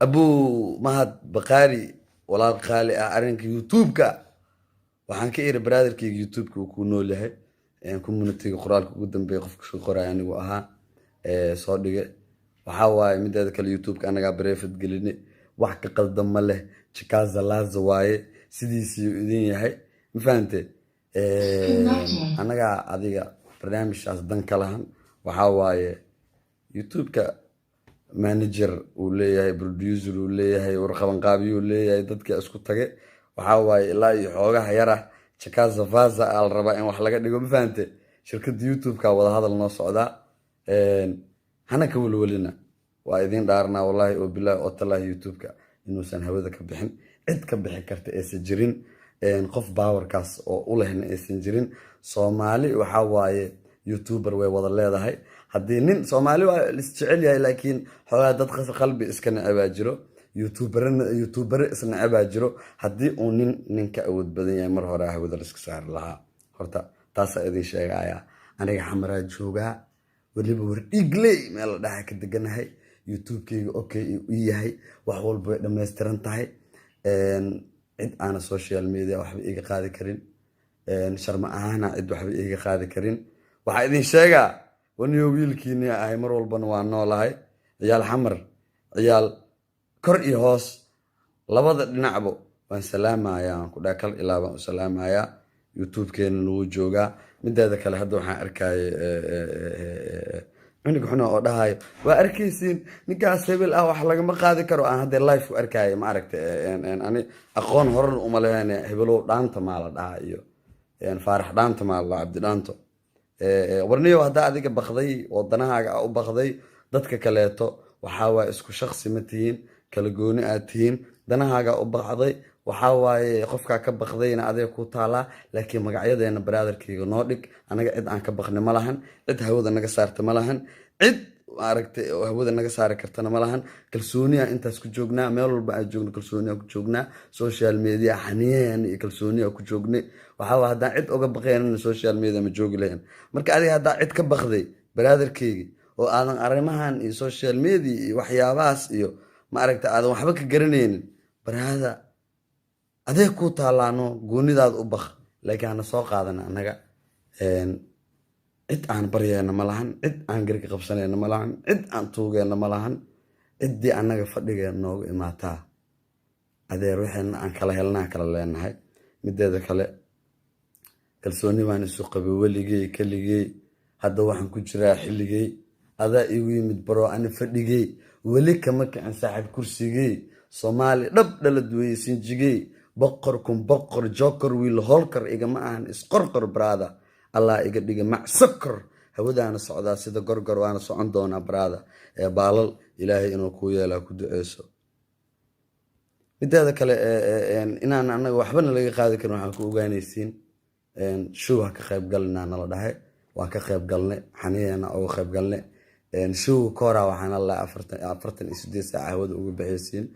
Abuu Mahad Baqaari, walaal qaali ah, arrinka YouTube-ka waxaan ka iri, brotherkeyga, YouTube-ka uu ku nool yahay. Communityga qoraalka ugu dambeeya qofka soo qoraya anigu ahaa soo dhigay. Waxaa waaye, mideeda kale, YouTube-ka anagaa private gelinay, wax ka qaldan ma leh. Jikaza laaza waaye, sidiisii idin yahay, ma fahante? Annagaa adiga barnaamijkaas dan ka lahan. Waxaa waaye, YouTube-ka manager uu leeyahay, producer uu leeyahay, warqabanqaabiyuu leeyahay, dadka isku tage. Waxaa waaye, ilaa iyo xoogaha yar ah jakaza vaza aa la rabaa in wax laga dhigo, ma fahante? Shirkadda YouTube-ka wadahadal noo socdaa, hana ka welwelina. Waa idin dhaarnaa, wallaahi oo bilaahi oo talaahi, YouTube-ka inuusan hawada ka bixin, cid ka bixi karta aysan jirin, qof powerkaas oo u lehna aysan jirin. Soomaali waxaa waaye YouTuber way wada leedahay. Haddii nin Soomaali waa isjecel yahay, laakiin xoogaa dad qalbi iska necebaa jiro, YouTuberna YouTubere isnecebaa jiro. Haddii uu nin nin ka awood badan yahay, mar hore hawada laiska saari lahaa. Horta taasaa idin sheegaya. Aniga Xamaraa joogaa, weliba Wardhiigley meel la dhaxa ka deganahay. YouTube-keyga okay u yahay, wax walba way dhammaystiran tahay. Cid aana social media waxba iiga qaadi karin, sharma ahaana cid waxba iiga qaadi karin. Waxaa idin sheegaa, waniyo wiilkiini ahay, mar walbana waa noolahay. Ciyaal Xamar, ciyaal kor iyo hoos, labada dhinacbo waan salaamayaa. Waan ku dhaha, kal ilaa baan u salaamayaa. YouTube-keena wuu joogaa. Mideeda kale, hadda waxaan arkayay cunug xuna oo dhahayo, "Waa arkaysiin, ninkaas hebel ah wax lagama qaadi karo." Aan hadda live ku arkaya, ma aragta? Ani aqoon horena uma leheen. Hebelow Dhaanta maa la dhahaa iyo Faarax Dhaanta maa la dhahaa, Cabdi Dhaanto. Warniyow, haddaa adiga baqday oo danahaaga a u baqday, dadka kaleeto waxaa waaye isku shaksi ma tihiin, kala gooni aad tihiin. Danahaaga u baqday, waxaa waaye, qofkaa ka baqdayna adiga ku taalaa, laakiin magacyadeena, brotherkeyga, noo dhig. Anaga cid aan ka baqni ma lahan, cid hawada naga saarta ma lahan, cid maaragtay oo hawada naga saari kartana ma lahan. Kalsooniya intaas ku joognaa, meel walba aan joogno kalsooniya ku joognaa, social media xaniyahan iyo kalsooniya ku joognay. Waxaa waa, haddaan cid uga baqaynana social media ma joogi lahayn. Marka adiga haddaa cid ka baqday, brotherkeyga, oo aadan arrimahan iyo social media iyo waxyaabahaas iyo maaragta aadan waxba ka garanaynin, brother, adee kuu taalaano, goonidaada u baq, laakiin hana soo qaadana. Annaga cid aan baryeyna ma lahan, cid aan garka qabsanayna ma lahan, cid aan tuugeyna ma lahan. Ciddii annaga fadhigeena noogu imaataa, adeer, waxayna aan kala helnaa kala leenahay. Mideeda kale, kalsooni baan isu qabay weligey keligey. Hadda waxaan ku jiraa xilligey adaa igu yimid, bro. Ani fadhigey weli kama kicin, saaxiib, kursigey. Soomaali dhab dhalad weeye, sinjigey boqor kun boqor jokor wiil holkar igama ahan isqorqor. Brother, Allah iga dhiga macsokor. Hawadaana socdaa sida gorgor, waana socon doonaa, brother. Ee baalal Ilaahay inuu kuu yeelaa ku duceyso. Mideeda kale, inaan anaga waxbana laga qaadi karin waxaan ku ogaanaysiin, show ha ka qayb galnaa nala dhahay, waan ka qayb galnay, xaniyeena uga qayb galnay. Show ka horaa waxaana la 48 saac hawada uga baxaysiin,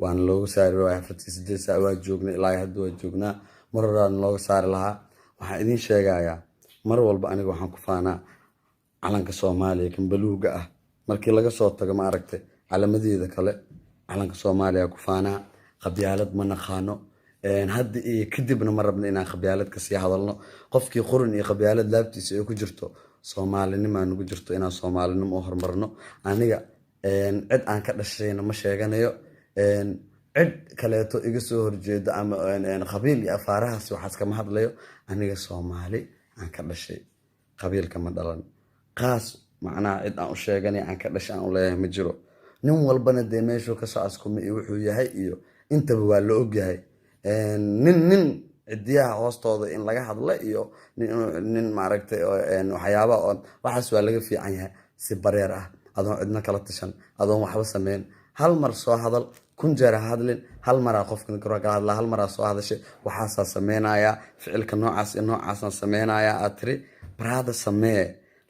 waana looga saari waaya. 48 saac waa joognay, ilaa hadda waa joognaa. Mar horaana looga saari lahaa. Waxaan idiin sheegayaa, mar walba aniga waxaan ku faanaa calanka Soomaaliya, kan baluuga ah. Markii laga soo tago, ma aragtay, calamadeeda kale, calanka Soomaaliya ku faanaa. Qabyaalad ma naqaano, hadda iyo kadibna ma rabno inaan qabyaalad kasii hadalno. Qofkii qurun iyo qabyaalad laabtiisa ay ku jirto, Soomaalinimo aan ugu jirto inaan Soomaalinimo u horumarno. Aniga cid aan ka dhashayna ma sheeganayo, cid kaleeto iga soo horjeedo ama qabiil iyo afaarahaas waxaas kama hadlayo. Aniga Soomaali aan ka dhashay, qabiilka ma dhalan. Qaas macnaha cid aan u sheeganay aan ka dhashay aan u leeyahay ma jiro. Nin walbana dee meeshuu kasoo askumay iyo wuxuu yahay iyo intaba waa la ogyahay. Nin cidiyaha hoostooda in laga hadla iyo nin maaragtay waxyaaba waxaas waa laga fiican yahay. Si bareer ah, adoon cidna kala tashan, adoon waxba sameyn, hal mar soo hadal, kun jeer ha hadlin. Hal maraa qofkan kala hadlaa, hal maraa soo hadashay, waxaasaa sameynayaa, ficilka noocaas iyo noocaasaan sameynayaa aad tiri, brother, samee.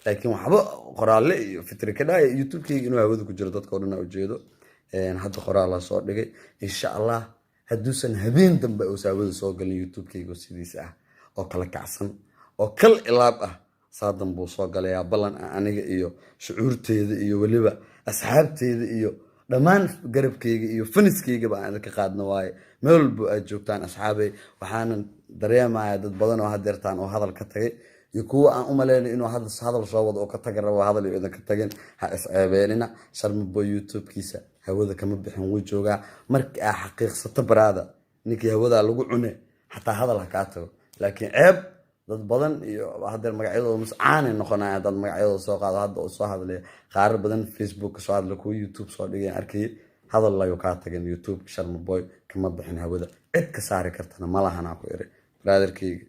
Laakiin waxba qoraalle iyo fitri ka dhaaya. YouTube-keyga inuu hawada ku jiro dadka o dhan aa ujeedo. Hadda qoraalaa soo dhigay. Insha Allah, hadduusan habeen dambe uusa hawada soo galin, YouTube-keyga sidiisa ah oo kala kacsan oo kal ilaab ah saadan buu soo galayaa. Ballan ah aniga iyo shucuurteeda iyo weliba asxaabteeda iyo Dhammaan garabkayga iyo fanskaygaba aan idinka qaadno waaye, meel walbo aad joogtaan, asxaabay. Waxaanan dareemayaa dad badan oo hadeertaan oo hadal ka tagay iyo kuwa aan u malaynay inuu hadal soo wado oo ka taga rabo, hadal iyo idinka tagin. Ha isceebeenina. Sharmaboy YouTube-kiisa hawada kama bixin, wuu joogaa. Markii aa xaqiiqsato baraada ninkii hawadaa lagu cune, xataa hadal ha kaa tago. Laakiin ceeb dad badan iyo hadeer magacyadooda mas caanay noqonaya dad magacyadooda soo qaado. Hadda oo soo hadlaya qaarar badan, Facebook soo hadla, kuwa YouTube soo dhigay arkayay, hadal layu kaa tagan. YouTube Sharmaboy kama bixin hawada, cid ka saari kartana ma lahanaa ku iri, brotherkeyga.